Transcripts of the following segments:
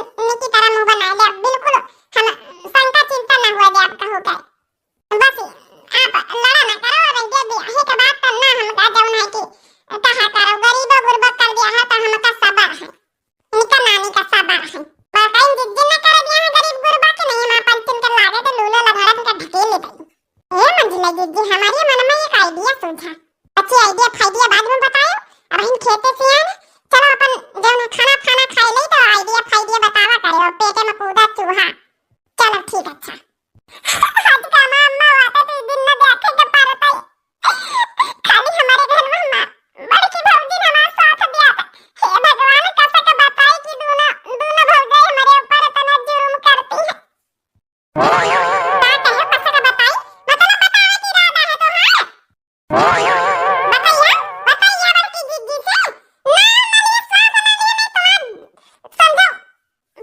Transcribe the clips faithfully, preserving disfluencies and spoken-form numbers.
निकी तरह मुँह बनाए दे, बिल्कुल हम शंका चिंता ना हुआ दे आपका हो गए। बस आप लड़ा ना करो, अब ये बियाहे के बाद तो ना हमका जौन है कि कहा करो, गरीबो गुरबा कर दिया है तो हमका सबर है। इनका नानी का सबर है। बताइन जिद्दी ना करे दिया है गरीब गुरबा के, नहीं माँ पंचन के लागे तो लूलो लंगड़ा इनका ढकेल ले भाई। ए मंझले जिद्दी, हमारे मन में एक idea सूझा। अच्छी idea फाइडिया बाद में बतायो, अब हम खेते से आए, चलो अपन जौन खाना खाना खाए ले तो idea फाइडिया बतावा करे और पेटे में कूदा चूहा। चलो ठीक, अच्छा। आज का अम्मा, अम्मा वाता तो दिन न देखे के पारत आई। खाली हमारे घर में हमार बड़की भौजी हमार साथ दिया था। हे भगवान, कैसे के बताई कि दोनों, दोनों भौजाई हमारे ऊपर इतना जुर्म करती है। का कहे, कैसे के बताई? मतलब बतावे की इरादा है तुम्हारा? बताइया, बताइया बड़की जिज्जी से। ना, ना, ये स्वाद ना लिए, नहीं तो आज समझो,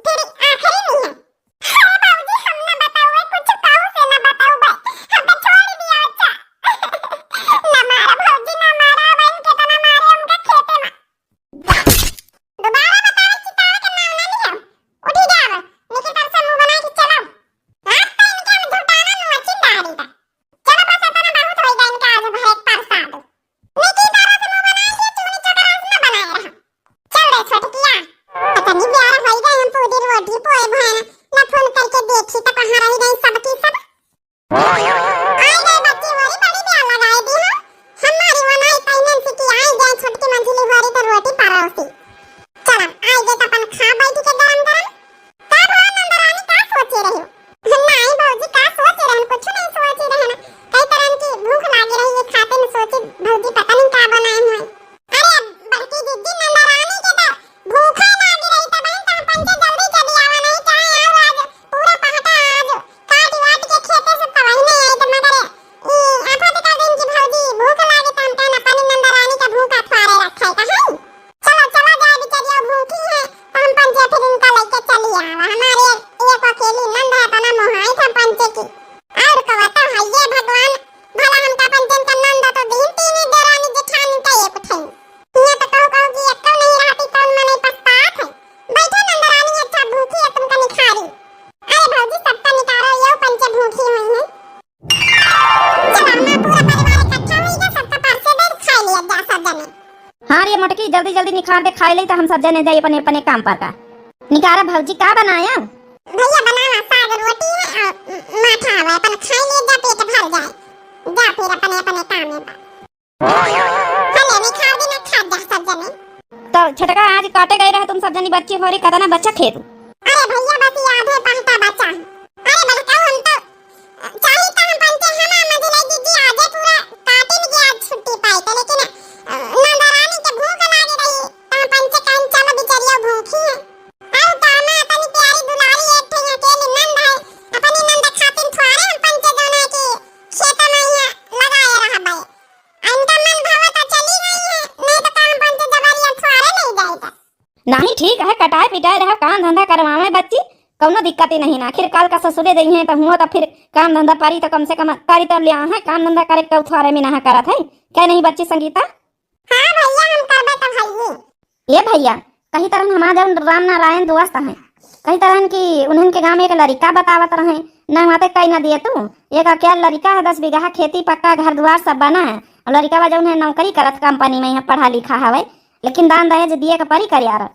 फिर आखिरी नहीं है। अरे भौजी, हम ना बताओ, कुछ काऊ से ना बताओ बे। हम तो छोड़ दिया, अच्छा। ना मारा भौजी, ना मारा, बहन के तना मारे हमका खेते में। दोबारा बतावे चितावे के नाम ना लियो। उठी जाओ, निकी तरह से मुंह बना के चलो। आज तो इनके हम झुटाना नु अच्छी दारी बा। चलो बस इतना बहुत होई गया इनका आज भरे के प्रसाद। निकी तरह से मुंह बना के चुगली चोकरास ना बनाए रहा। चल रे छोटकिया। इतनी प्यार होई गए हम पूरी रोटी पोए भैन। ना फोन करके देखी तो कहाँ रही गई सबकी सब। आई गए बच्ची होरी बड़ी प्यार लगाए दी हो। हमारी वनाई कहने से कि आई गए छोटकी मंझली होरी तो रोटी परोसी। चल आई गए तो अपन खा बैठ के गरम गरम। का भवा नंदरानी का सोचे रही हो? नहीं भौजी का सोचे रहन, कुछ नहीं सोचे रहन। कई तरह की भूख लागी रही है खाते में सोचे भौजी पता नहीं का बनाए हुए। अरे बड़की दीदी नंदरानी के तो भूखे लागी रही तब हम पंचे जल्दी चली आवा नहीं चाहे और आज पूरा पहटा आज काट वाट के खेते से पवई नहीं आई तो मगर ई आफत का दिन की भौजी भूख लागी तो हम कहना पानी नंदरानी का भूखा थ्वारे रखा है कहाँ? चलो, चलो, जाए बिचरिया भूखी है, तो हम पंचे फिर इनका लेके चली आवा। हमारे एक, एक अकेली नंद है, तना मोहाई था पंचे की। और कहो तो है ये भगवान, भला हमका पंचन का नंद तो दीन तीन देरानी जेठानी का एक थे। ये तो कहू, कहू कि एक नहीं रहती, कौन मने पछतात है। बैठो नंदरानी, अच्छा भूखी है तुमका निखारी। अरे भौजी, सबका निकारो, ये पंचे भूखी हुई है। चलो, हमार पूरा परिवार इकट्ठा होई गया, सबका परसे दे, खाई लिया जा सब जने। हाँ रे मोटकी, जल्दी जल्दी निखार दे, खाई ले तो हम सब जने जाई अपने अपने काम पर का। निकारा भौजी, का बनाया? भैया बनावा साग रोटी है और माठा हवा, अपन खाई लिया जा, पेट भर जाए, जा फिर अपने अपने काम में बा। चले निखार दे ना, खा जा सब जने। तो छोटका आज काटे गई रहे तुम सब जनी बच्ची होरी, कतना बच्चा खेतू? अरे भैया बस ये आधे पहटा बचा है। अरे बड़काऊ हम तो चाही तो हम पंचे हमार मझिलाई दीदी आजे पूरा काटिन के आज छुट्टी पाई तो, लेकिन अ, नंदरानी के भूख लागे रही तो हम पंचे कहन चलो बिचरिया भूखी है। और दामा अपनी प्यारी दुलारी एक ठे अकेली नंद है, अपनी नंद खातिन थ्वारे हम पंचे जौन है कि खेत में यहाँ लगाए रहबे। इनका मन भावे तो चली गई है, नहीं तो काम बंद जबरिया थ्वारे नहीं जाएगा। नहीं ठीक है, कटाए पिटाए रहो, काम धंधा करवावे बच्ची, कौनो दिक्कत ही नहीं ना। आखिर काल का ससुरे जइहे तो हुआ तो फिर काम धंधा पारी तो कम से कम करी तो लिया है, काम धंधा करे के थ्वारे में ना करत है क्या नहीं बच्ची संगीता? हाँ भैया, हम करबे तो भैया। ए भैया, कही तरहन हमार जौन राम नारायण दोस्त हैं, कही तरहन कि उन्हन के गाँव में एक लड़िका बतावत रहे, ना माते कही ना दिए तू, एक अकेला लड़िका है, दस बीघा खेती पक्का घर दुआर सब बना है, और लड़िका बा जौन है नौकरी करत कंपनी में, यहाँ पढ़ा लिखा हवे, लेकिन दान दहेज दिए के परी कर यार।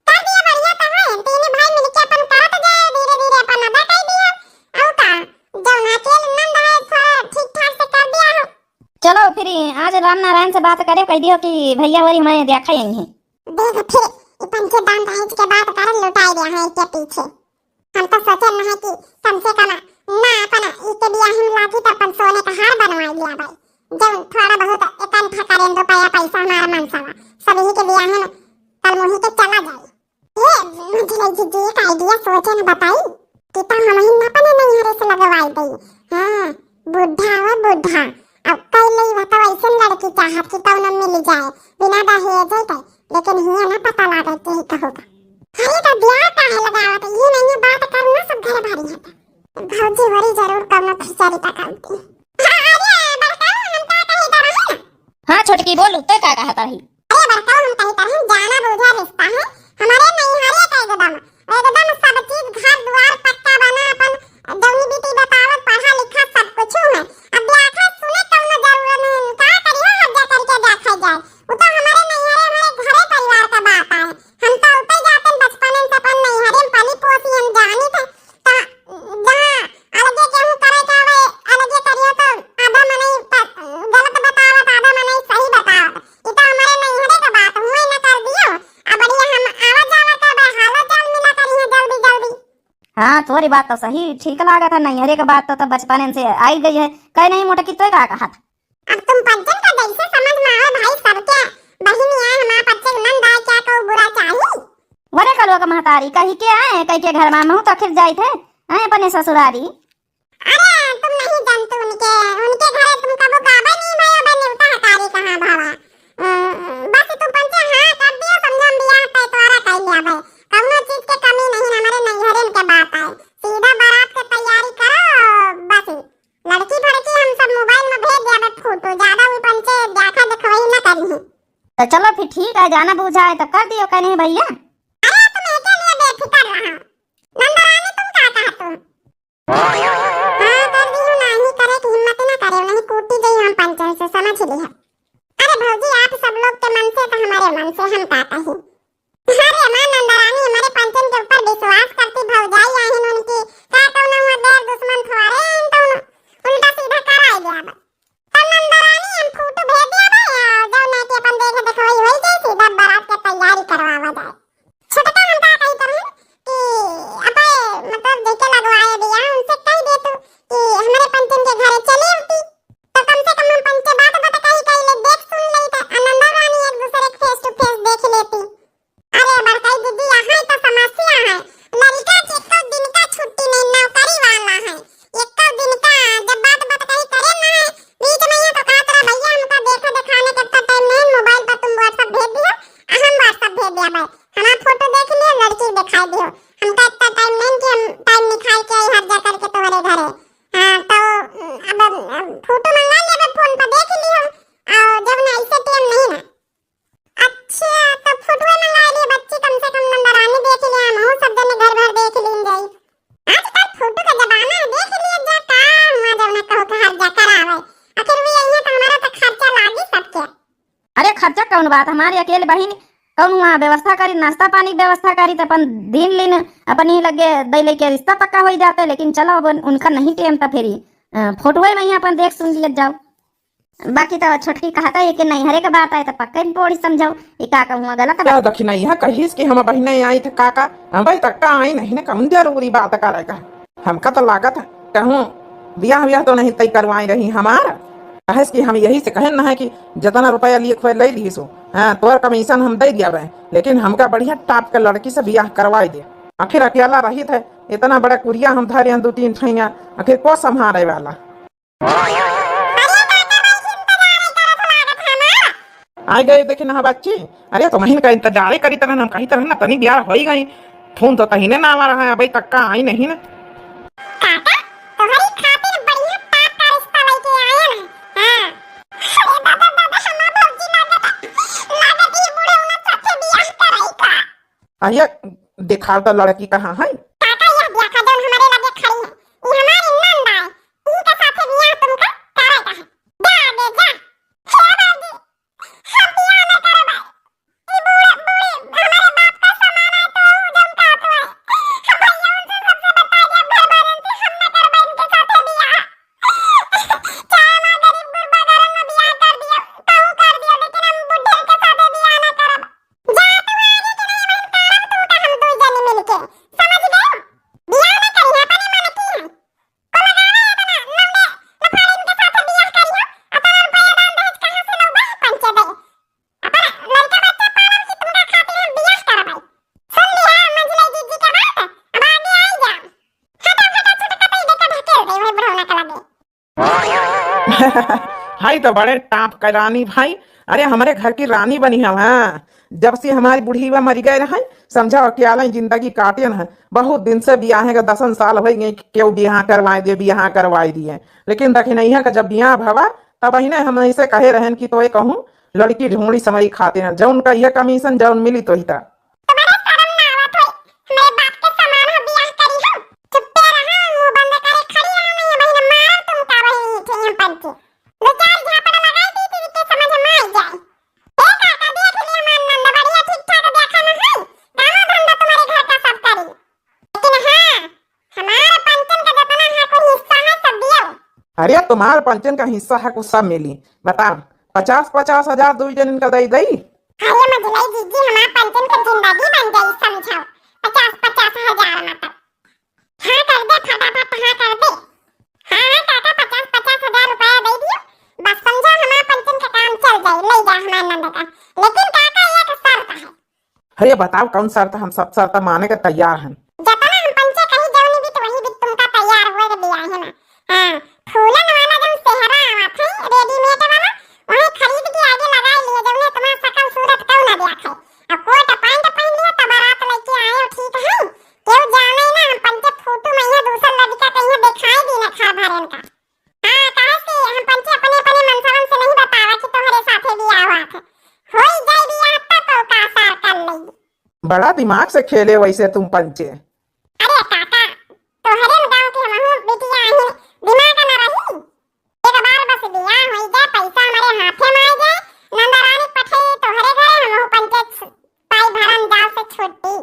कर दिया बढ़िया तो है, तीन भाई मिलके अपन करत जाए, धीरे धीरे अपन अदा कर दिया, और का, जौन अकेल नंद है थोड़ा ठीक ठाक से कर दिया हो। चलो फिर आज राम नारायण से बात करे, कह दियो कि भैया वरी हमें देखा यही है। देख फिर ई पंचे दान दहेज के बात कर लुटाई रहा है के पीछे। हम तो सोचल रहे कि कम से कम ना अपन ई के बियाह में लागी तो अपन सोने का हार बनवाई लिया भाई। जब थोड़ा बहुत इकट्ठा करें रुपया पैसा हमारा मनसवा, सब यही के बियाह में कल मुही के चला जाए। ए, मुझे जीजी एक idea सोचे न बताई कि तो हम ही अपने नैहरे से लगवाई दई। हाँ, बुढ़ा हो बुढ़ा, अब कई लई बा तो ऐसन लड़की चाहत कि कौनो मिल जाए, बिना दहेज के, लेकिन हिया ना पता लागे के ही कहोगा। अरे तो ब्याह काहे लगावत, ये नहीं बात करना सब घर भरी है। भौजी वरी जरूर कौनो खिचड़ी पकावती। हाँ, अरे बड़का हम का कही तो रहे ना। हाँ छोटकी बोलू, तो का कहत रही? अरे बड़का हम कही तो रहे, जाना बूझा रिश्ता है, हमारे नैहरे का एकदम, एकदम हाँ, तोरी बात तो सही ठीक लागत है, नैहरे के बात तो, तो बचपन से आई गई है। कहे नहीं मोटकी, तो का कहत? अब तुम पंचन का जैसे समझ में आवे भाई, सबके बहिन आए, हमार पच्चे नंद आए, क्या कहू बुरा चाही? वरे कलुआ का महतारी कही के आए, कही के घर में हूँ तो आखिर जाइत है, आए अपने ससुरारी। अरे, तुम नहीं जानते उनके, उनके घरे तुम कबो गावे नहीं भाई, अबे नेवता हकारी कहाँ भावा। अ, बस तुम पंचे हाँ कर दियो, समझो हम बियाह तय तोरा कर लिया भाई। कौनो चीज के कमी नहीं, हमारे नैहरन के बात है। सीधा बारात के तैयारी करो, बस लड़की भड़की हम सब मोबाइल में भेज दिया बे फोटो, ज्यादा भी पंचे देखा देखवाई न करी। तो चलो फिर ठीक है, जाना बूझा है तो कर दियो, कहे नहीं भैया। अरे तुम एके लिए बेफिक्र रहो। नंदरानी तुम का कहत हो? हाँ, कर दियो, नाही करे की हिम्मत ना करे, नहीं कूटी गई हम पंचन से, समझ लिया। अरे भौजी, आप सब लोग के मन से तो हमारे मन से हम का कही। अरे माँ नंदरानी, हमारे पंचन के ऊपर विश्वास करती भौजाई आहिन उनकी, का कौनो हुआ गैर दुश्मन थोड़े आहिन, तो उन-, उल्टा सीधा कराई दिया बा। तब नंदरानी हम फोटो भेज दिया बा, आ, जौन है कि अपन देखे देखवाई होई जाई, सीधा बारात के तैयारी करवावा जाए। छोटका हम का कही तरहन कि अबे मतलब जेके लगवाए बियाह उनसे कह दे तू कि हमरे पंचन के घरे चली अउती। तो कम से कम हम पंचे बात बात कही कही ले देख सुन लेई त नंदरानी एक दूसरे के face to face देख लेती। अरे बड़काई दीदी, यहाँ तो समस्या है, लड़का के एको दिन का छुट्टी नहीं, नौकरी वाला है। एको दिन का जब बात बात कहीं करे ना है, बीच में ये तो कहत रहा, "भैया हमका देखा दिखाने के तो टाइम नहीं, मोबाइल पर तुम WhatsApp भेज दियो, आ हम WhatsApp भेज दिया भाई, हमार फोटो देख लियो, लड़की दिखाई दियो, हमका इतना टाइम नहीं कि हम टाइम निकाल के आई हर जा करके तुम्हारे घरे।" हाँ तो अब, अब फोटो मंगा लिया, अब फोन पर देख लियो, और जब ना ऐसे टाइम नहीं ना। अच्छा, तो फोटुए मंगाए लिए बच्ची, कम से कम नंदरानी देख ले, हमहू सब जने घर भर देख लीन जाई। आजकल फोटो का जमाना है, देख लिए जा का हुआ जब ना कहो के हर जा करावे। आखिर भी यही है तो हमारा तो खर्चा लागी सबके। अरे खर्चा कौन बात, हमारी अकेले बहिन कौन हुआ व्यवस्था करी, नाश्ता पानी की व्यवस्था करी तो अपन दिन लीन अपन ही लगे दे लेके रिश्ता पक्का हो ही जाते। लेकिन चलो अब उनका नहीं टेम तो फिर अ, फोटुए में ही अपन देख सुन लिया जाओ। बाकी तो छोटकी कहता है कि नैहरे के बात आए तो पक्का ही बोड़ी समझाओ, ये का कहूँ गलत बात। क्या दखिनैया कहिस कि हम बहिने आई थे काका, हम भाई तक का आई नहीं ना, कौन जरूरी बात करेगा। हमका तो लागत है कहूँ बियाह बियाह तो नहीं तय करवाई रही हमार, कहे कि हम यही से कहे ना है कि जितना रुपया लिए खोए ले ली सो, हाँ तोर कमीशन हम दे दिया बे, लेकिन हमका बढ़िया टाप के लड़की से बियाह करवाई दे। आखिर अकेला रही थे, इतना बड़ा कुरिया हम धरे हैं दो तीन ठैया, आखिर को संभाले वाला। आई गए देखे ना बच्ची। अरे तो महीन का इंतजारे करी तरह हम कही तरह ना तनी बियाह होई गई। फोन तो तहीने ना आवा रहा है, अबे तक का आई नहीं ना। काका, तुम्हारी खातिर बढ़िया टाप का रिश्ता लेके आए हैं। हाँ। अरे दादा, दादा, हमार भौजी लागत, लागत ये बूढ़े उन्हें साथे बियाह कराई का। अहिया, दिखाओ तो लड़की कहाँ है? काका, यह देखा जौन हमारे लगे खड़ी है, ई हमारी नंद आए, ई के साथे बियाह तुमका करे का है। जा बे, जा। हे बाबूजी, हम बियाह न करबै। ई बूढ़े, बूढ़े हमारे बाप का समान है तो ऊ जौन कहत हुए। हम भैया उनसे सबसे बता दिया, घर वाले से हम न करबै इनके साथे बियाह। चाहे हमार गरीब गुरबा घरन में बियाह कर दिया, कहूँ कर दिया, लेकिन हम बुढ़े के साथे बियाह न करब। जा तू आगे के नहीं बहन, करब तू का हम दुई जनी मिलके, समझ गयो? बियाह न करी, अपने मन की है। को लगावे है तना, नौने लफारिन के साथे बियाह करी हो, अतना रुपया दान दहेज कहाँ से लौबा है पंचे दे? अपन लड़का बच्चा पालब कि तुमका खातिर हम बियाह करबै। सुन लिया मंझले जीजी के बात, अब आगे आई जा। हटा, हटा, छोटका तई देखा ढकेल दे, वही बुढ़ौना के लगे। हाय तो बड़े टाप के रानी भाई, अरे हमरे घर की रानी बनी हव, हाँ। जब से हमारी बुढ़ीवा मरी गए रहे, समझा अकेला ही जिंदगी काटे न है। बहुत दिन से बियाहे का दसन साल होइ गए कि केहू बियाह करवाए दे, बियाह करवाए दिए। लेकिन दखिनैया का जब बियाह भवा, तब ही ने हम ऐसे कहे रहन कि तोए कहूँ लड़की ढूंढी समरी खातिर, जौन का यह कमीशन जौन मिली तो ही ता। तुम्हारे शर्म ना आवत होई, हमरे बाप के समान हो बियाह करी हो। चुप्पे रहो, मुंह बंद करे खड़ी रहो, नहीं बहिन मारब तुमका वही ईंटे हम पंचे। दो चार झापड़ लगाई दी थी के समझ में आई जाए। ए काका देख लिया मान नंद बढ़िया ठीक ठाक देखा न है, कामो धंधा तुम्हारे घर का सब करी। लेकिन हाँ, हमारे पंचन का जितना है कोई हिस्सा है सब दियो। अरे तुम्हार पंचन का हिस्सा है कुछ सब मिली। बताओ, पचास पचास हजार दुई जन इनका दई दई। अरे मजलाई जीजी, हमार पंचन का जिंदगी बन जाई, समझाओ। पचास पचास हजार मतलब। अरे बताओ कौन शर्त, हम सब शर्त माने के तैयार हैं। जतना हम पंचे कही जौनी बीत वही बीत तुमका तैयार हुए के बियाहे मा। हाँ, फूलन वाला जौन सेहरा आवत है readymade वाला, वही खरीद के आगे लगाई लिए, जौने तुम्हार सकल सूरत केहू ना देखे। अब कोट पैंट पहन लिए तब बारात लेके आए हो, ठीक है? केहू जाने ना, हम पंचे फोटो में यहाँ दूसर लड़का के यहाँ दिखाई दी ना खा भरन का। हाँ, काहे से हम पंचे अपने, अपने मनसवन से नहीं बतावा कि तोहरे साथे बियाह हुआ थे। होई जाए बियाह तब तो का सार कर लेगी। बड़ा दिमाग से खेले वैसे तुम पंचे। अरे काका, तोहरे न गाँव के हमहू बिटिया आहिन, दिमाग न रही। एक बार बस बियाह होई जाए, पैसा हमरे हाथे में आ जाए, नंदरानी पठे तोहरे घरे, हमहू पंचे पाई भरम जाल से छुट्टी।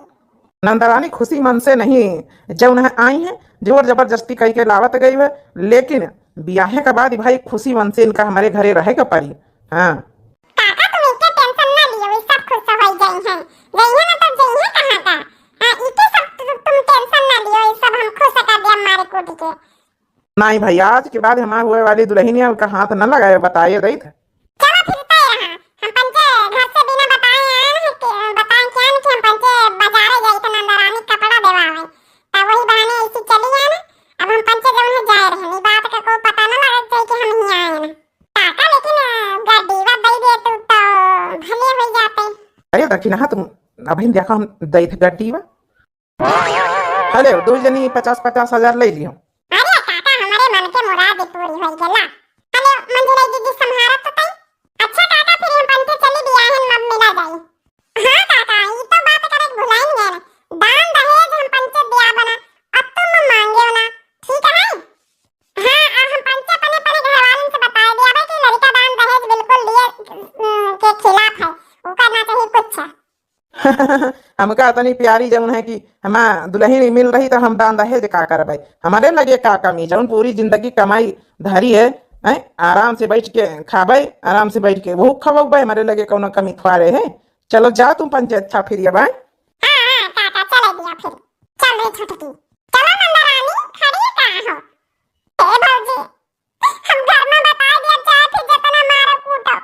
नंदरानी खुशी मन से नहीं, जौन है आई हैं, जोर जबरदस्ती कई के लावत गई है, लेकिन बियाहे के बाद भाई खुशी मन से इनका हमारे घरे रहे के पड़ी। हाँ। काका, तुम इनके tension ना लियो, वे सब खुश हो जाई हैं। जइहे ना तो जइहे कहाँ का? हाँ, इनके सब तु-, तुम tension ना लियो, ये सब हम खुश कर दिया मारे कूट के। नहीं भाई, आज के बाद हमारे हुए वाली दुल्हनिया का हाथ न लगाए, बताए दई थे। चलो फिर तय रहा, हम पंचे घर से बिना बताए आए हैं कि, बताए क्या नहीं कि हम पंचे बाजारे जाए थे नंदरानी कपड़ा देवावे, तब वही बहाने ऐसी चली आए ना। अब हम पंचे जौन है जाए रहे, ई बात का कोई पता न लगे जाए कि हम ही आए ना। काका, लेकिन, अ, गड्डीवा दे दे तू तो भले हो जाते। अरे दखिनहा तुम अभी देखो हम दे थे गड्डीवा। हेलो, दो जनी पचास पचास हजार ले लियो। अरे काका, हमारे मन के मुराद पूरी हो गेला। हेलो, मंझले दीदी संभारा तो तई। अच्छा काका, फिर हम पंचे चली बियाहन में मिला जाई। हाँ काका, ई तो बात करे भुलाइन गए। दान दहेज हम पंचे दिया बना, अब तुम मांगे ना, ठीक है? हाँ, अब हम पंचे अपने, अपने घर वालन से बताए दिया बा कि लड़का दान दहेज बिल्कुल लिए, उम, के खिलाफ है, ओकर ना चाहिए कुछ। हमका इतनी प्यारी जौन है कि हमार दुल्हन मिल रही तो हम दान दहेज का करबै? हमारे लगे का कमी, जौन पूरी जिंदगी कमाई धरी है, हैं? आराम से बैठ के खाबै, आराम से बैठ के वो खवौबै, हमारे लगे कौनो कमी थोड़े है। चलो जाओ तुम पंचे, अच्छा फिर ये बाय। हाँ, हाँ, काका, चले दिया फिर। चल रे छोटकी, चलो नंदरानी, खड़ी का हो? ए भौजी, हम घर में बता दिया, चाहे फिर जितना मारो कूटो,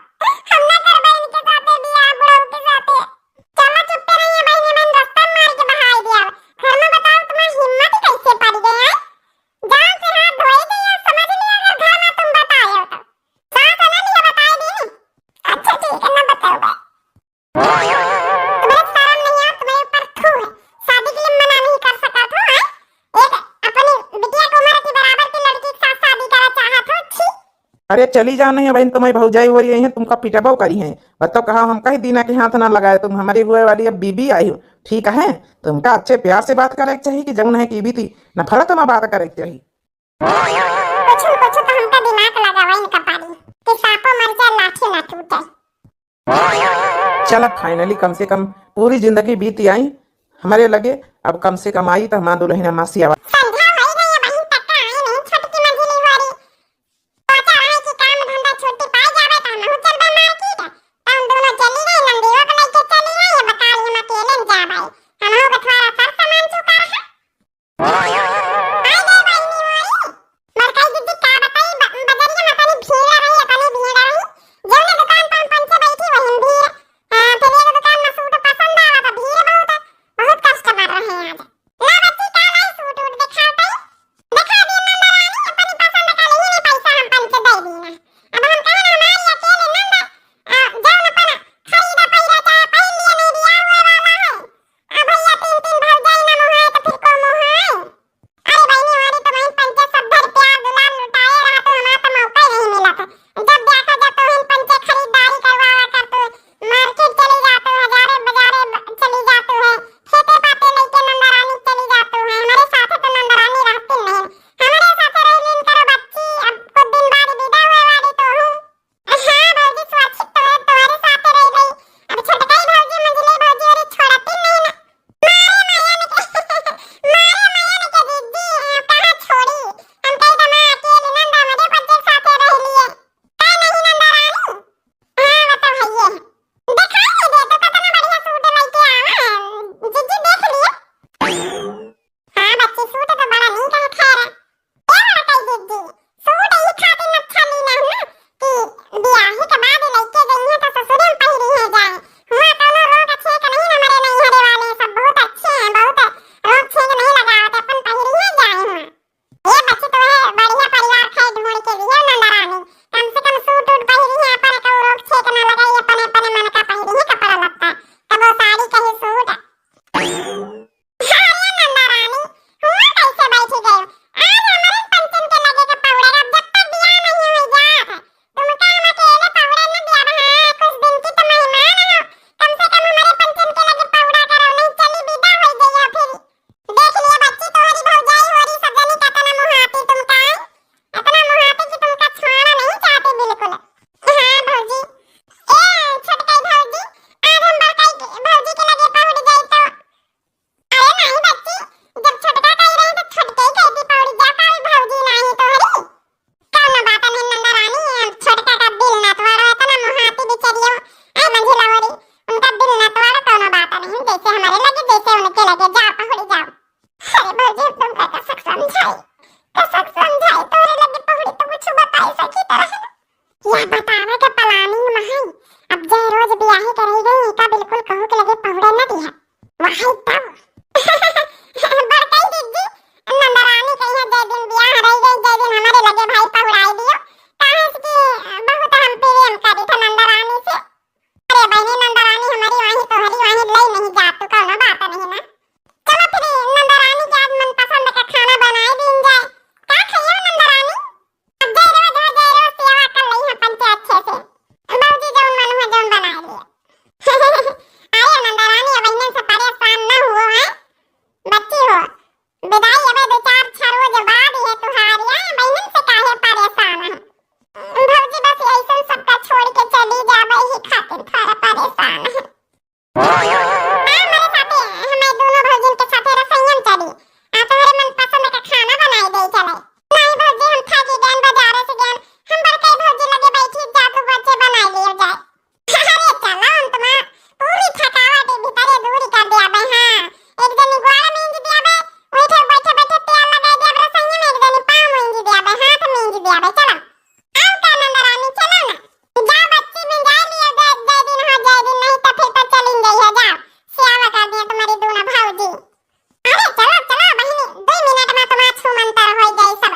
हम ना करबे इनके साथे बियाह बुढ़ऊ के साथे। चलो चुप्पे रहिए बहिनी, मन रास्ता में मार के बहाई दिया। घर में बताओ तुम्हारी हिम्मत ही कैसे पड़ गई है? जान से हाथ धोई दिया, समझ लिया अगर घर में तुम बताए हो तो। सांस ना लिया बताए दी नहीं। अच्छा ठीक है, ना बताओ बे। तुम्हें शर्म नहीं है, तुम्हारे ऊपर थू है। शादी के लिए मना नहीं कर सकत हो, हैं? एक अपनी बिटिया की उम्र की बराबर की लड़की के साथ शादी करा चाहत हो, छी। अरे चली जाओ नहीं बहन, तुम्हारी भौजाई हो रही है, तुमका पिटबो करी है। बताओ कहा हम कही दीना के हाथ ना लगाए, तुम हमारी हुए वाली अब बीबी आई हो, ठीक है? तुमका अच्छे प्यार से बात करे के चाहिए कि जौन है कि बीती नफरत में बात करे के चाहिए। कुछ न कुछ तो हमका दिमाग लगावा इनका पारी कि सांपो मर जाए, लाठी ना टूटे। चल अब finally कम से कम पूरी जिंदगी बीत आई हमारे लगे, अब कम से कम आई तो हमार दुल्हन हमार सियावा। संध्या होई गई, अबहिन तक आई नहीं छोटकी मंझली हो रही। सोचा रहे कि काम धंधा छुट्टी पाई जावे तो हमहू चलबे market। तो हम दोनों चली गई, नंदियो को लेके चली गई, अब काल हम अकेले न जाबे। हमहू के थोड़ा सर सामान चुका रहा। हाय रे बहिनी मोरी, मरकई दीदी का बताई, ब-, बजरिया में इतनी भीड़ रही, इतनी भीड़ रही, जौने दुकान पर हम पंचे बैठी वहीं भीड़। हाँ, फिर एगो दुकान में सूट पसंद आवा तो भीड़ बहुत, बहुत customer रहे आज। ला बच्ची का लाई सूट वूट देखा। समझाई, कसक समझाई, तोरे लगे पहुड़ी तो कुछ बताई सकी तरह। या बतावे के planning में है। अब जे रोज बियाहे के रह गई, एका बिल्कुल कहू के लगे पहुड़े न दिया। वही तब। बड़कई दीदी, नंदरानी कहिया जे दिन बियाह रह गई, जे दिन हमारे लगे भाई पहुड़ाई दियो। काहे से कि बहुत हम प्रेम करी थे नंदरानी से। अरे बहनी नंदरानी हमारी वहीं तोहरी वहीं लई नहीं जात, तो कौनो बात नहीं ना। चलो फिर नंदरानी के आज मनपसंद का खाना बनाई दीन जाए। का खाइयो नंदरानी? अब जय रोज हो, जय रोज सेवा कर लई है पंचे अच्छे से। भौजी जौन मन हो, जौन बनाए लिए। अरे नंदरानी, अब इन्हन से परेशान न हुओ है। बच्ची हो, विदाई अबे दो चार छह रोज बाद है तुहारी, आ बहनन से काहे परेशान है? भौजी बस ऐसन सबका छोड़ के चली जाबे, यही खातिर थोड़ा परेशान है। आ, हमारे साथे, हमारे दोनों भौजिन के साथे रसोइयन चली। आ, तोहरे मनपसंद का खाना बनाई दे चले। नहीं भौजी, हम थाकी गएन, बाजारे से गएन। हम बड़कई भौजी लगे बैठी, जा तू बच्चे बनाई लियो जाए। अरे चलो अंतमा, पूरी थकावट ई भीतरे दूर कर दियाबे। हाँ, एक जनी गोड़ मींज दियाबे, वही ठे बैठे बैठे तेल लगाई दियाबे रसोइया में, एक जनी पाँव मींज दियाबे, हाथ मींज दियाबे। चलो, आओ का नंदरानी, चलो ना। जा बच्ची में जा लियो, जय जय दिन हो, जय दिन नहीं तो फिर तो चलिन जाई हो, जाओ। सेवा कर दिया तुम्हारी दोनों भौजी। अरे चलो चलो बहिनी, दो मिनट में तुम्हारा छू मंतर हो जाए सब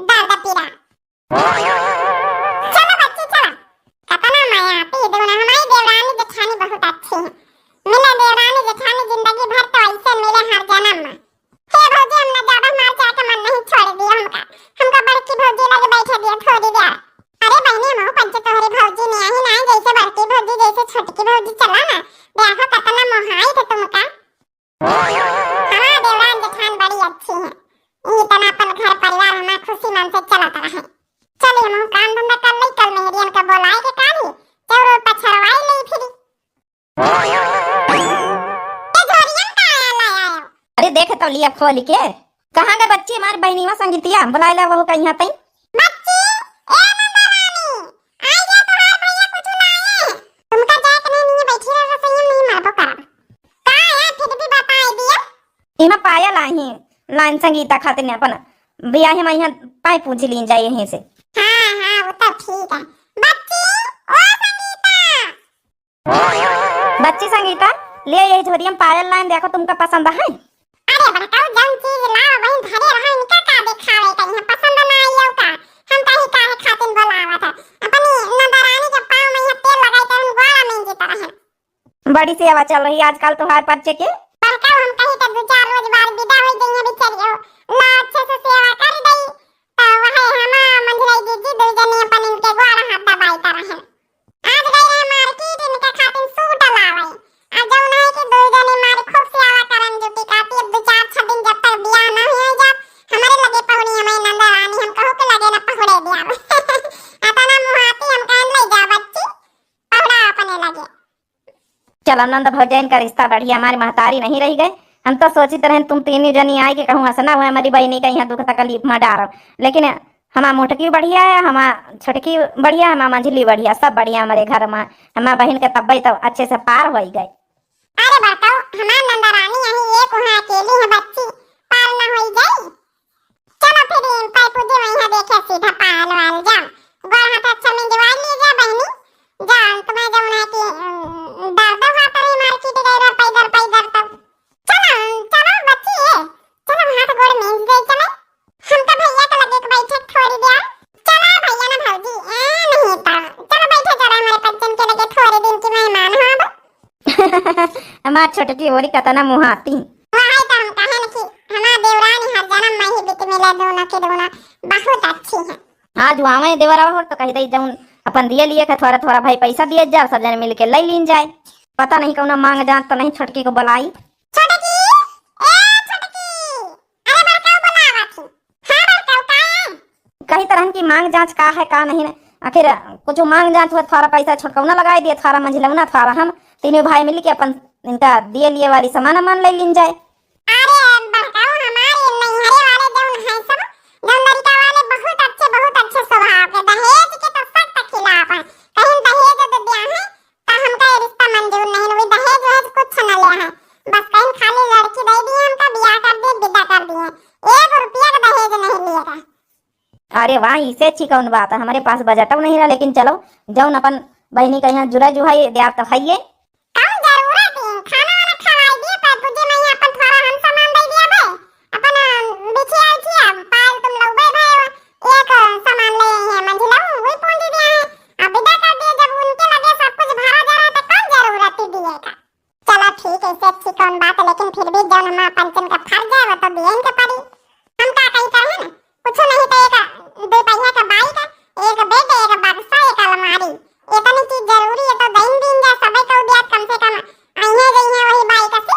दर्द पीड़ा। चलो बच्ची चलो। कतना माया आती है, देखो ना, हमारी देवरानी जेठानी बहुत अच्छी है। मिले देवरानी जेठानी जिंदगी भर तो ऐसे मिले हर जन्म में। हे भौजी, हम ना जाबे, हमार जाए के मन नहीं, छोड़ दिया हमका। हमका बड़की भौजी लगे बैठे दिया थोड़ी देर। अरे बहनी, हम पंचे तोहरी भौजी नहीं आई ना, जैसे बड़की भौजी, जैसे छोटकी भौजी, चला ना। देखो कतना मोहाई थे तुमका। हाँ, देवरान जेठान बड़ी अच्छी हैं। ई तना अपन घर परिवार हमार खुशी मन से चलत रहे। चली हम काम धंधा कर लई, कल मेहरियन का बोलाए के काली, चौरो पछरवाई लई फिरी। ए झोरियन का आया लाया हो? अरे देख तो लिया खोल के। कहाँ गए बच्ची हमार बहनीवा संगीतिया? बुलाए ला वहू का यहाँ तई। बच्ची, ए नंदरानी, आई गया तोहार भैया कुछ लाए। तुमका जाए के नहीं, नहीं बैठी रह रसोई में, नहीं मारबो करब। का है फिर भी बताई दिया। इमा पायल आई है, लाइन संगीता खातिर ने अपन बियाहे में यहाँ पाए पूछ लीन जाए यहीं से। हाँ, हाँ, वो तो ठीक है। बच्ची, ओ संगीता। बच्ची संगीता, ले यही झोरिया में पायल लाइन, देखो तुमका पसंद है। अरे बड़काऊ, जौन चीज लाओ वही धरे रहो, इनका का देखावे का, यहाँ पसंद ना आइयो का? हम कहीं काहे खातिर बोलावत है? अपनी नंदरानी के पाँव में यहाँ तेल लगाई, तरुण ग्वाला में जीता रहे। बड़ी सेवा चल रही आजकल तोहार पर्चे के। बड़काऊ, हम कहीं तो दो चार रोज बाद विदा हो गई है बेचारी हो। ला अच्छे से सेवा कर दई, तो वह हमा मंझलाई दीदी दो जने अपन इनके ग्वाला हाथ दबाई कर रहे। आज गई रहे मार्केट इनके खातिर सूट लावे। आ जौन है कि दो जने मारे खूब सेवा करन जुटी काटी। अब दो चार छह दिन जब तक बियाह ना हो जात, हमारे लगे पहुड़ी हमारे नंदरानी, हम कहू के लगे ना पहुड़े दिया। अतना मुहाती हम कहन ले जा बच्ची, पहुड़ा अपने लगे। चलो नंद भौजाइन का रिश्ता बढ़िया, हमारी महतारी नहीं रह गए। हम तो सोचित रहन तुम तीनों जनी आए के कहूँ हंसना हुआ हमारी बहनी का यहाँ दुख तकलीफ में डारब, लेकिन हमार मोटकी बढ़िया है, हमार छोटकी बढ़िया, हमार मंझली बढ़िया, सब बढ़िया हमारे घर में। हमार बहन के तब्बे तो अच्छे से पार हो गए। अरे बड़काऊ, हमार नंदरानी यही एक वहाँ अकेली है बच्ची, पार न होई जाई। चलो फिर इन पाई पूजे वहीं देखे सीधा पायल वाल जाओ। गोड़ हाथ अच्छा में जवान ले जा बहनी। जा, तुम्हें जौन है कि, उम, दर्द हुआ तो नहीं मार्केट गए रहो पैदल, पैदल तो। चलो, चलो बच्ची है, चलो हाथ गोड़ मेंज दे चले। हमका भैया के लगे के बैठे थोड़ी देर। चलो भैया ना भौजी, ए नहीं तो। चलो बैठे चलो हमारे पज्जन के लगे थोड़े दिन की मेहमान हो अब। हमार छोटकी बोरी कतना मुहाती। वही तो हम कहे न कि हमार देवरानी हर जन्म में ही बित मिले दोनों के दोनों बहुत अच्छी है। आज आवे देवरा हो तो कह दे जौन अपन दिए लिए के थोड़ा थोड़ा भाई पैसा दिए जा, सब जने मिल के ले लीन जाए। पता नहीं कौनो मांग जात तो नहीं छोटकी को बुलाई। छोटकी, ए छोटकी, अरे बड़का बुलावा थी। हाँ बड़का, का है? कही तरहन की मांग जांच का है का नहीं है। आखिर कुछ मांग जांच हुआ, थोड़ा पैसा छोटकौना लगाई दिए, थोड़ा मंझलौना, थोड़ा हम तीनों भाई मिल के अपन इनका दिए लिए वाली सामान वामान ले लीन जाए। अरे बड़काऊ, हमारे नैहरे वाले जौन हैं सब, जौन लड़का वाले बहुत अच्छे, बहुत अच्छे स्वभाव के, दहेज के तो सख्त खिलाफ है। कहीं दहेज दे दिया है तो हमका ये रिश्ता मंजूर नहीं, वही दहेज वहेज कुछ न ले है, बस कहीं खाली लड़की दे दिए, हमका बियाह कर दिए, विदा कर दिए, एक रुपया का अरे वाह, इसे अच्छी कौन बात है, हमरे पास बजटउ नहीं रहा, लेकिन चलो, जौन अपन बहिनी का यहाँ जुरा जुहाई द्याब तो हइये। कौन जरूरत है, खाना वाना खवाई दिए, पर पूजे मैं अपन थोड़ा हम सामान दे दिया बे, अपन, अ, बिछिया उछिया, पायल तुम लउबे भाई, एक, अ, सामान ले आई है, मंझिला वही पूंजी दिया है, अब विदा कर दिए, जब उनके लगे सब कुछ भरा जा रहा है, तो कौन जरूरत है दिए का? चला ठीक है, इससे अच्छी कौन बात है, लेकिन फिर भी जौन हमार पंचन का फर्ज है, वो तो दिए इनके पड़ी। हम का कही कहे ना, कुछ नहीं तो एक दो पहिया का bike, एक bed, एक बक्सा, एक अलमारी, इतनी चीज जरूरी है तो दइन दीन जा, सबे को दिया कम से कम, आइए गई है वही bike से।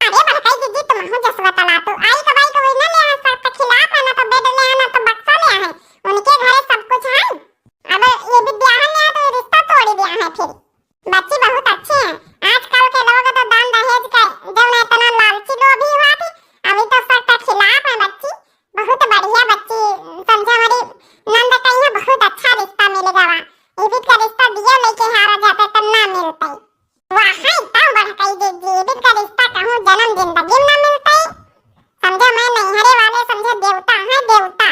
अरे बड़काई दीदी, तुम हो जसवा तला तो आई का bike वही ना ले आ, सब के खिलाफ है ना, तो bed ले आना, तो बक्सा ले आए, उनके घरे सब कुछ है। अब ये भी ब्याह ले आ तो ये रिश्ता तोड़ी दिया है फिर। बच्ची बहुत अच्छी है। आजकल के लोग तो दान दहेज के जौन है इतना लालची लोभी हुआ थी, अभी तो सबका खिलाफ है बच्ची। बहुत बढ़िया बच्ची, समझा हमारी नंद कहीं बहुत अच्छा रिश्ता मिल गवा। इबित का रिश्ता दियो लेके हारा जाते तो ना मिलते। वाह, है तो बड़काई दीदी, इबित का रिश्ता कहूँ जन्म जिंदगी में ना मिलते। समझा मैं नैहरे वाले समझा देवता है, देवता।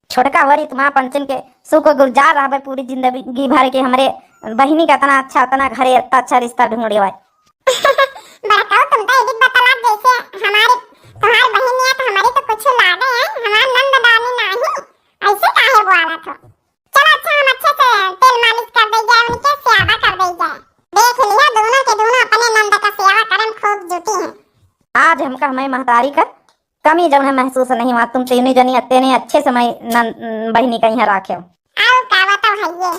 छोटका होरी तुम्हार पंचन के शुक्रगुजार रहबे पूरी जिंदगी भर के, हमरे बहिनी का इतना अच्छा, इतना घरे इतना अच्छा रिश्ता ढूंढे हुआ है। बड़काऊ तुम तो इबित बतला जैसे हमारी, तुम्हारी बहिनी है तो हमारी तो कुछ लागे है, हमार नंद डाली नाही, ऐसे काहे बोला थो? चलो अच्छा, हम अच्छे से तेल मालिश कर दे जाए, उनके सेवा कर दे जाए। देख लिया, दोनों के दोनों अपने नंद का सेवा करन खूब जुटी हैं। आज हमका हमारी महतारी का कमी जौन है महसूस नहीं हुआ। तुम तीनों जनी इतने अच्छे से मैं नन-, बहिनी का यहाँ राखे हो। आओ का बताओ है ये,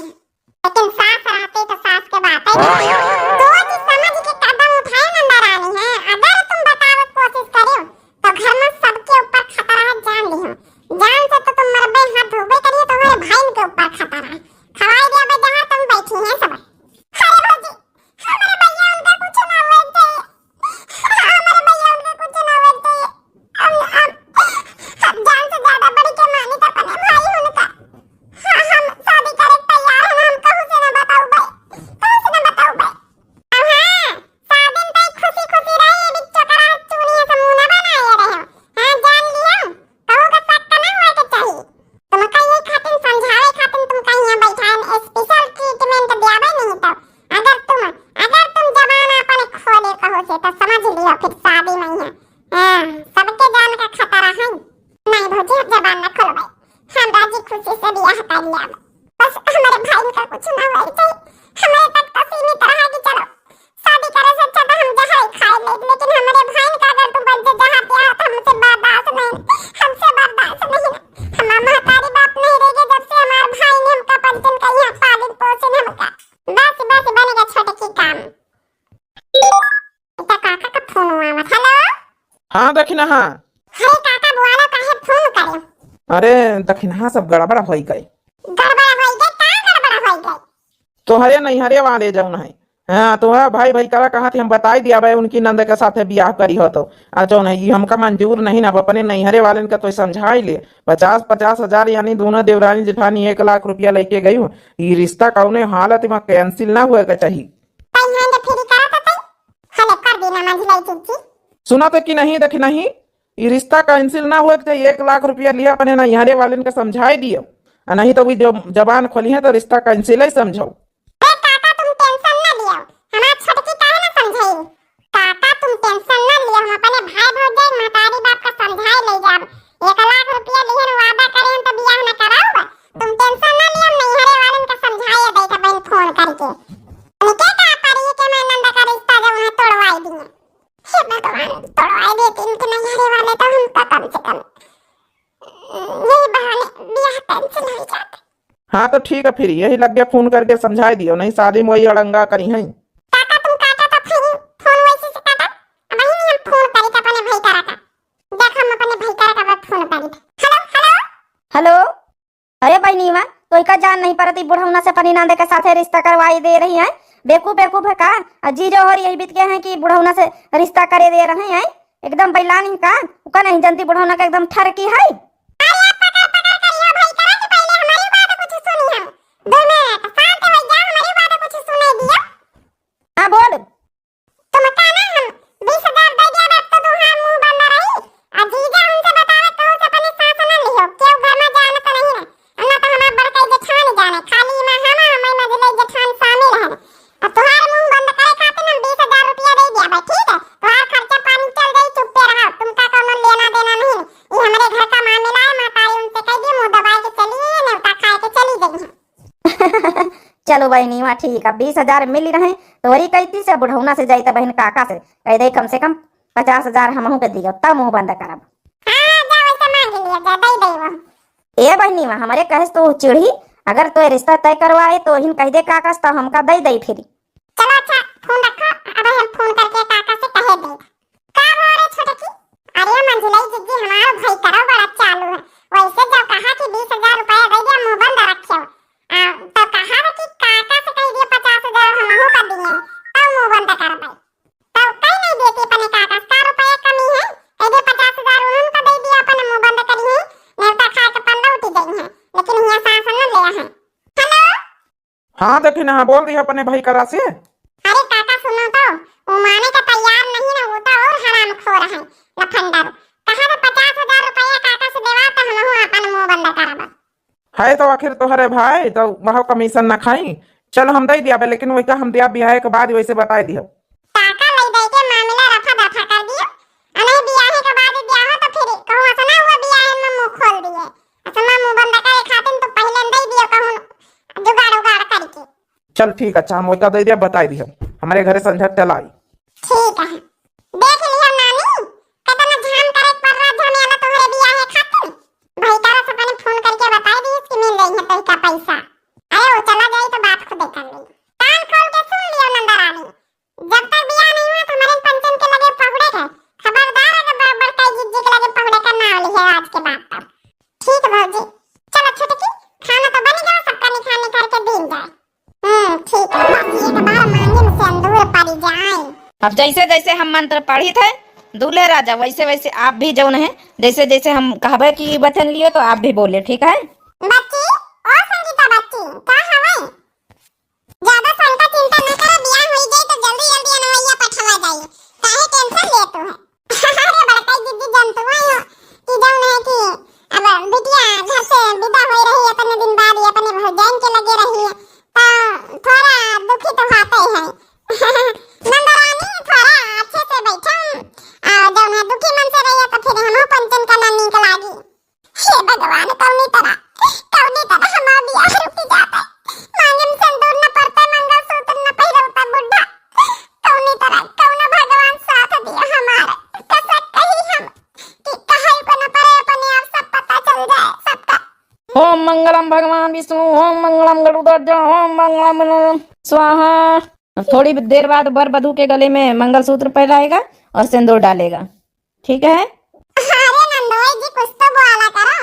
लेकिन सास रहती तो सास के बात है। सोच समझ के कदम उठाए नंदा रानी है। अगर तुम बतावे कोशिश करियो तो घर में सबके ऊपर खतरा है, जान लियो। जान से तो तुम मरबे, हाथ धोबे करियो, तुम्हारे भाई के ऊपर खतरा है। खवाई दिया बे जहाँ तुम बैठी हैं सब। अरे भौजी, हमारे भैया उनका कुछ ना हुआ चाहिए। हमारे भैया उनका कुछ ना हुआ चाहिए। हम, हम, हम जान से ज्यादा बड़ी के मानी तो अपने भाई उनका। हाँ, हम शादी करे के तैयार हैं, हम कहूँ से ना बताऊ भाई, कहूँ से ना बताऊ भाई। अब हाँ, शादी में तो खुशी खुशी रही, ये बिच्चो करा चूनी से मुंह ना बनाए रहे हो। हाँ, जान लियो, कहूँ का शक ना हुआ के चाहिए। तुमका ये खातिन समझावे खातिन तुमका यहाँ बैठाएन, special treatment दियावे नहीं तो। अगर तुम, अगर तुम जबान अपन खोले कहो से तो समझ लियो फिर शादी नहीं है। हाँ, सबके जान का खतरा है। नहीं भौजी, अब जबान न खोलबे, हम राजी खुशी से बियाह कर लिया। बस हमारे भाई का कुछ ना होए चाहिए, हमारे तक तो सीमित रहा कि चलो शादी करे से अच्छा तो हम जहर खाए ले, लेकिन हमारे भाई का अगर तुम बन से जहर दिया तो हमसे बर्दाश्त नहीं, हमसे बर्दाश्त नहीं। हमारा महतारी बाप नहीं रह गए जब से हमारे भाई ने हमका पंचन का यहाँ पालन पोषण हमका। बस बस बन गया छोटे की काम। इता काका का फोन हुआ मत। हेलो। हाँ दखिनहा। अरे काका बोलो काहे फोन करे? अरे दखिनहा सब गड़बड़ होई गए। गड़बड़ होई गए? का गड़बड़ होई गए? तोहरे नैहरे वाले जौन है, हाँ, तोहरा भाई भाई करा कहा थी, हम बताई दिया भाई, उनकी नंद के साथे बियाह करी हो तो। आ जौन है, ई हमका मंजूर नहीं ना, अब अपने नैहरे वालन का तो समझाई ले। पचास, पचास हजार यानी दोनों देवरानी जेठानी एक लाख रुपया लेके गई हो। ई रिश्ता कौने हालत में cancel ना हुए के चाहिए। तई hand free करा तो तई। हेलो, कर देना मंझिलाई चुटकी। सुना तो कि नहीं, दखिनही, ई रिश्ता cancel ना हुए के चाहिए। एक लाख रुपया लिया अपने नैहरे वालन का समझाई दियो, आ नहीं तो वो जो जबान खोली है तो रिश्ता cancel ही समझो। ए काका, तुम tension ना लियो, हमार छोटकी काहे ना समझाई। काका, तुम tension ना लियो, हम अपने भाई भौजाई महतारी बाप का समझाए ले जाब। एक लाख रुपया लिहन, वादा करे हम तो बियाह न कराऊब। तुम tension ना लियो, हम नैहरे वालन का समझाए दे के बहन फोन करके। उनके का पड़ी के मैं नंद का रिश्ता जो उन्हें तोड़वाई दिए। हे भगवान, तोड़वाई देते इनके नैहरे वाले तो हम तो कम से कम यही बहाने बियाह cancel हो जाते। हाँ तो ठीक है, फिर यही लगे फोन करके समझाए दियो, नहीं शादी में वही अड़ंगा करी हैं। काका तुम काटा तो फिर फोन वैसे से काटा, अब वही नहीं हम फोन करी तो अपने भाई करा का। देख हम अपने भाई करा का फोन करी। हेलो, हेलो। हेलो। अरे बहिनी, मैं तो इका जान नहीं परत, ई बुढ़ौना से अपनी नंद के साथे रिश्ता करवाई दे रही है। बेवकूफ, बेवकूफ है का? आ जीजो होरी यही बीत के हैं कि बुढ़ौना से रिश्ता करे दे रहे हैं। एकदम बैलानी का, उका नहीं जानती बुढ़ौना का एकदम ठरकी है। अरे आप पकड़, पकड़ करियो भाई, करा कि पहले हमारी बात कुछ सुनी हम। दो मिनट शांत हो जा, हमारी बात कुछ सुनाई दियो। हाँ बोल। तुमका ना हम बीस हजार दे दिया, अब तो तुहार मुंह बंद रही। आ जीजा हमसे बतावे, कहूँ से अपनी सास ना लियो, केहू घर में जान तो नहीं है। आ चलो बहिनी, वहाँ ठीक, अब बीस हजार मिली रहे, तोहरी कहती से बुढ़ौना से जाई त बहिन काका से कह दे, कम से कम पचास हजार हमहू के दियो, तब मुँह बंद करब। हाँ, जा वैसे मांग लिया, जा दे दे वो। ए बहिनी, वहाँ हमरे कहे से तो चिढ़ी, अगर तो रिश्ता तय करवाए तो हिन कह दे काका से, तो हमका दे दे फिर। चलो अच्छा, फोन रखो, अब हम फोन करके काका से कहे दे। का हो रे छोटकी? अरे मंझिलई जिज्जी, हमारो भाई करो बड़ा चालू है। वैसे जब कहा कि बीस हजार रुपया दे दिया, मुंह बंद रखियो। आ, तो कहा है कि काका से कह दिए पचास हजार हमहू का दिए, तब मुंह बंद करबे। तब कह नहीं देती अपने काका से, का रुपया कमी है, कह दिए पचास हजार उन्होंने का दे दिया, अपने मुंह बंद करी है, नेवता खाए के पल्ला उठी गई है, लेकिन हिया सास न ले है। हेलो। हाँ, देखी ना, बोल दिया अपने भाई करा से। अरे काका, सुनो तो, वो माने का तैयार नहीं ना, वो तो और हरामखोर है, लफंडर। कहा तो पचास हजार रुपया काका से देवा, तो हमहू अपन मुंह बंद करब। है तो आखिर तोहरे भाई, तो वह कमीशन ना खाई। चलो हम दे दिया बे, लेकिन वही का हम दिया बियाह के बाद वैसे बताए दिया। काका ले दे के मामला रफा दफा कर दियो। अ नहीं बियाहे के बाद दिया हो तो फिर कहूँ ऐसा ना हुआ बियाहे में मुंह खोल दिए। असमा मुंह बंद करे खातिर तो पहले दे दियो कहूँ जुगाड़ उगाड़ करके। चल ठीक, अच्छा हम ओका दे दिया, बताई दिया हमरे घरे संझा चलाई। ठीक है, देख लियो नानी, कितना झाम करे के पड़ रहा झमेला तोहरे बियाहे खातिर। भाई तारा से अपने फोन करके बताई दी कि मिल रही है तोहका पैसा। अरे वो चला जाई तो बात खुदे कर ली। कान खोल के सुन लियो नंदा रानी, जब तक बियाह नहीं हुआ तो हमारे पंचन के लगे पहुड़े के, खबरदार अगर बड़-, बड़काई जिज्जी के लगे पहुड़े का नाम लिहे आज के बाद तक। ठीक भौजी, चलो छोटकी, खाना तो बन गया, सबका निखार निखार के दीन जाए। हम्म, ठीक है, बस एक बार मांगे में सिंदूर पड़ जाए। अब जैसे जैसे हम मंत्र पढ़ी थे दूल्हे राजा, वैसे वैसे आप भी जौन है, जैसे जैसे हम कहबे की वचन लियो तो आप भी बोले, ठीक है? बच्ची, ओ संगीता बच्ची, का हवे? ज्यादा शंका चिंता न करो, बियाह होई जाई तो जल्दी जल्दी अनवैया पठवा जाई, काहे टेंशन लेत हो? अरे बड़काई दीदी, जानत हो कि जौन है कि अब बिटिया घर से विदा होई रही, इतने दिन बाद ये अपने भौजाइन के लगे रही, तो थोड़ा दुखी तो होते हैं। नंदरानी थोड़ा अच्छे से बैठो, और जौन है दुखी मन से रहिए तो फिर हमहू पंचन का ना नीक लागी। हे भगवान, कौनी तरह, कौनी तरह हमार बियाह रुक जाता। मांगे में सिंदूर न पड़ता, मंगलसूत्र न पहिरता बुढ़ा। कौनी तरह, कौनो भगवान साथ दिया हमार। कसक कही हम कि कहल को न पड़े, अपने आप सब पता चल जाए सबका। ओम मंगलम भगवान विष्णु, ओम मंगलम गरुड़ध्वज, ओम मंगलम स्वाहा। थोड़ी देर बाद वर वधू के गले में मंगलसूत्र पहनाएगा और सिंदूर डालेगा। ठीक है? अरे नंदोई जी, कुछ तो बोला करो।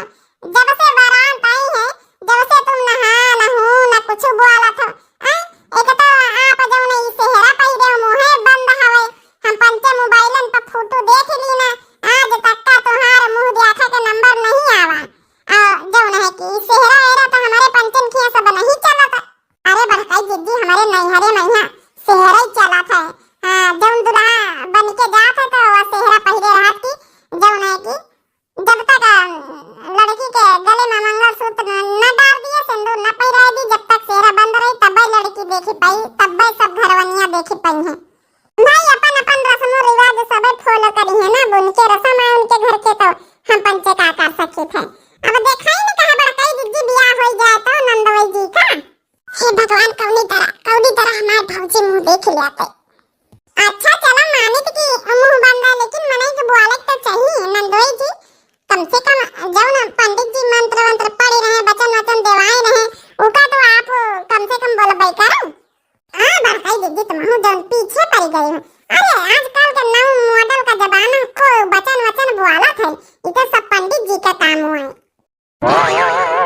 जब से बारात आई है, जब से तुम नहा नहू न कुछ बोला था। हैं? एक तो आप जौन ई सेहरा पहिरे हो, मुँहे बंद हवे। हम पंचे मोबाइलन पर फोटो देख ली ना, आज तक का तुम्हारे मुँह देखा के नंबर नहीं आवा। और जौन है कि सेहरा एरा तो हमारे पंचन खिया सब नहीं चलता। अरे बड़काई जिज्जी, हमारे नैहरे में यहाँ सेहरा ही चलत है। हाँ, जौन दुल्हा बन के जात है तो वह सेहरा पहिरे रहत की, जौन है कि जब तक, अ, लड़की के गले में मंगलसूत्र न, न डाल दिए, सिंदूर न पहिराए दी, जब तक सेहरा बंद रही तब्बे लड़की देखी पाई, तब्बे सब घरवनिया देखी पाई है। भाई अपन अपन रस्मो रिवाज सबे follow करी है ना, अब उनके रस्म है उनके घर के, तो हम पंचे का कर सकी थे। अब देखाई न कहा बड़काई जिज्जी बियाह होई जाए तो नंदोई जी का। हे भगवान, कौनी तरह, कौनी तरह हमार भौजी मुँह देख लिया थे। अच्छा चला, मानित की मुँह बंद है, लेकिन मनई के बोले तो चाहिए नंदोई जी। कम से कम जौन पंडित जी मंत्र वंत्र पढ़े रहे, वचन वचन देवाए रहे, उका तो आप कम से कम बोलबे करो। हाँ बड़काई दीदी, तुम हूँ जौन पीछे पड़ गई हो। अरे आजकल के नव model का जमाना, को वचन वचन बोलत है, ये तो सब पंडित जी का काम हुआ है।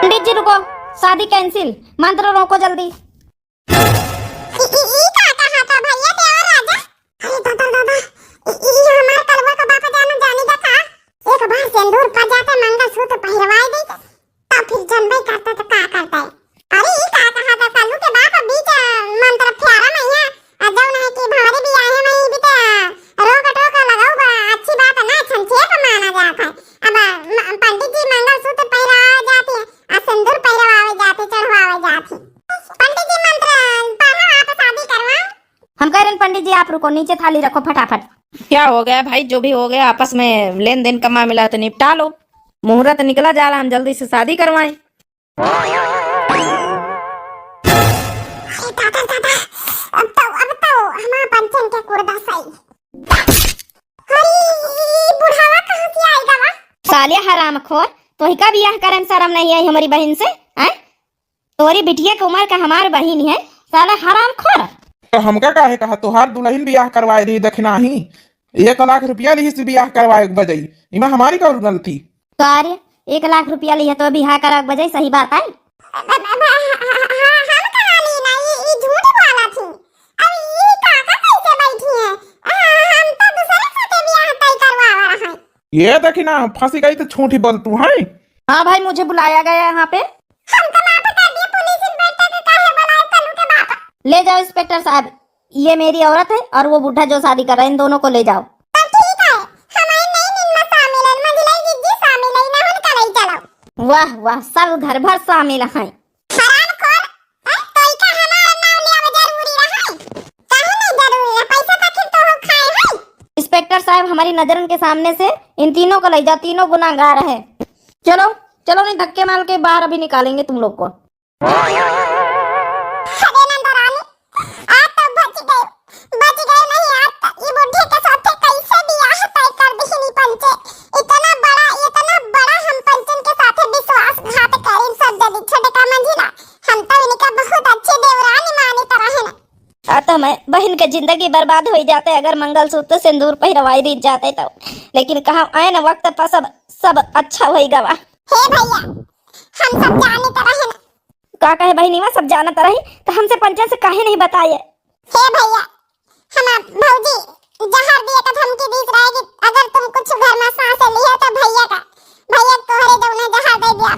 पंडित जी रुको, शादी cancel, मंत्र रोको जल्दी। ई, ई, ई का कहा था भैया देवर राजा? अरे दादा, दादा, ई, ई हमार कलुआ का बाप जानो जानी दा का? एक बार सिंदूर पड़ जाता, मंगलसूत्र पहिरवाए देते, तब फिर जनबे करता तो का करता है? अरे ई का कहा था, कलू के बाप बीच, अ, मंत्र फेरा मैया, आ जौन है कि भंवरी बियाहे में ई भी तो रोक टोक लगाऊ बा, अच्छी बात ना, संक्षेप माना जाता है। अब, अ, म-, पंडित जी मंगलसूत्र पहिराए जाते हैं, आ सिंदूर पहिरवावे जाते, चढ़वावे जाते। पंडित जी मंत्र पढ़ो, आप शादी करवाओ। हम कह रहे हैं पंडित जी आप रुको, नीचे थाली रखो फटाफट। क्या हो गया भाई, जो भी हो गया आपस में लेन देन का मामला है तो निपटा लो। मुहूर्त निकला जा रहा, हम जल्दी से शादी करवाएं। अरे दादा, दादा, अब तो, अब तो हमार पंचन के कुर्दा सही। अरे, ई बुढ़ावा कहाँ से आइगा बा? साले हरामखोर, तोहिका बियाह करे में शरम नहीं आई हमरी बहिन से, हैं? तोरी बिटिया के उमर का हमार बहिन है, साले हरामखोर। तो हमका काहे कहा, तोहार दुलहिन बियाह करवाए दी दखिनाही, एक लाख रुपया लिहिस बियाह करवाए के बजई, इमा हमारी कौन गलती? का रे, एक लाख रुपया लिहे तो बियाह करा के बजई सही बात आई? हम कहाँ ली ना, ई, ई झूठ बोलत ही। अब ई काका कैसे बैठी हैं? आ, हम तो दूसरे साथे बियाह तय करवावा रहे। ये देखी ना, फंसी गई तो झूठी बोल तू है। हाँ भाई, मुझे बुलाया गया यहाँ पे। हमका माफ कर दिए, पुलिस इंस्पेक्टर के काहे बुलाए कल्लू के बाप। ले जाओ इंस्पेक्टर साहब, ये मेरी औरत है और वो बूढ़ा जो शादी कर रहा है, इन दोनों को ले जाओ। तो ठीक है, हमारे नई नींद में शामिल है, मंझलाई जिज्जी शामिल है, ना उनका ले चलो। वाह वाह, सब घर भर शामिल हैं। हरामखोर, हैं? तोइका हमार नाम लेवे जरूरी रहा? काहे नहीं जरूरी रहा? पैसा तो आखिर तोहू खाए हैं। इंस्पेक्टर साहब, हमारी नजरन के सामने से इन तीनों को ले जाओ, तीनों गुनाहगार हैं। चलो, चलो, नहीं धक्के मार के बाहर अभी निकालेंगे तुम लोग को। अरे नंदरानी, आज तो बच गए, बच गए नहीं, आज तो ई बुढ़े के साथे कैसे बियाह तय कर दिहनी पंचे। इतना बड़ा, इतना बड़ा हम पंचन के साथे विश्वासघात करीन सब जदी छोटका मंझिला। हम तो इनका बहुत अच्छी देवरानी मानित रहेन। आ तो मैं बहिन के जिंदगी बर्बाद होई जाते अगर मंगलसूत्र सिंदूर पहिरवाई दी जाते तो, लेकिन कहा ऐन वक्त पर सब, सब अच्छा होई गवा। हे भैया, हम सब जानित रहेन। का कहे बहिनीवा, सब जानत रही तो हमसे पंचन से काहे नहीं बताए? हे भैया, हमार भौजी जहर दिए का धमकी दीत रहे कि अगर तुम कुछ घर में सांस लिए तो भैया का, भैया के तोहरे जौने जहर दे दिया।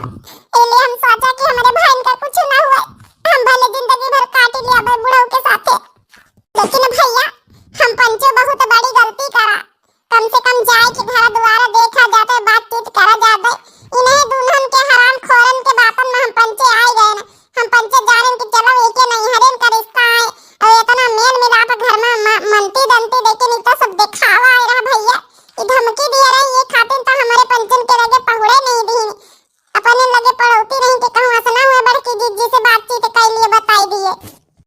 एलिए हम सोचा कि हमारे भाईन का कुछ ना हुए, हम भले जिंदगी भर काट लिया बुढ़ऊ के साथे, लेकिन भैया हम पंचो बहुत बड़ी गलती करा। कम से कम जाए के घर दुआर देखा जाते, बातचीत करा जाते। इन्हें दुल्हन के हराम खोरन के बातन में हम पंचे आए गए न। हम पंचे जानेन कि चलो एके नैहरेन का रिश्ता है और इतना मेल मिलाप घर में म-, मनती दंती, लेकिन इ तो सब दिखावा आए रहा भैया। इ धमकी दिए रही, ये खातिर तो हमारे पंचन के लगे पहुड़े नहीं दी, अपने लगे पड़ौती नहीं के कहूँ असना हुए बड़की जिज्जी से बातचीत कर लिए बताई दिए।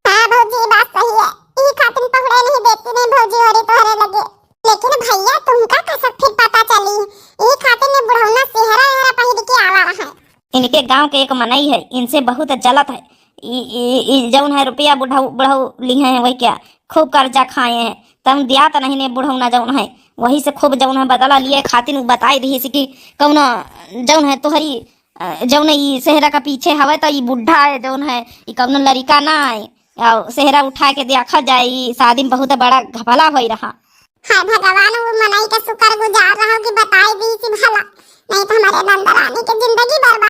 हाँ भौजी, ई बात सही है। ई खातिर पहुड़े नहीं देती नहीं भौजी, ओरी तोहरे लगे। लेकिन भैया, तुमका कैसे फिर पता चली? ई खातिर ने बुढ़ौना सेहरा एहरा पहिर के आवा रहा है। इनके गांव के एक मनई है, इनसे बहुत जलत है। ई, ई, ई जौन है रुपया बुढ़ऊ, बुढ़ऊ लिहे हैं, वही क्या खूब कर्जा खाए हैं, तब दिया तो नहीं ने बुढ़ौना जौन है, वही से खूब जौन है बदला लिए खातिर उ बताई दिहिस कि कौनो जौन है तोहरी अ, जौन ई सेहरा का पीछे हवे, त ई बुढ़ा है, जौन है, ई कौनो लड़िका ना है। और सेहरा उठा के देखा जाए, ई शादी में बहुत बड़ा घपला होई रहा। हाय भगवान, वो मनई के शुक्रगुजार रहो कि बताई दी थी भला, नहीं तो हमारे नंदरानी के जिंदगी बर्बाद।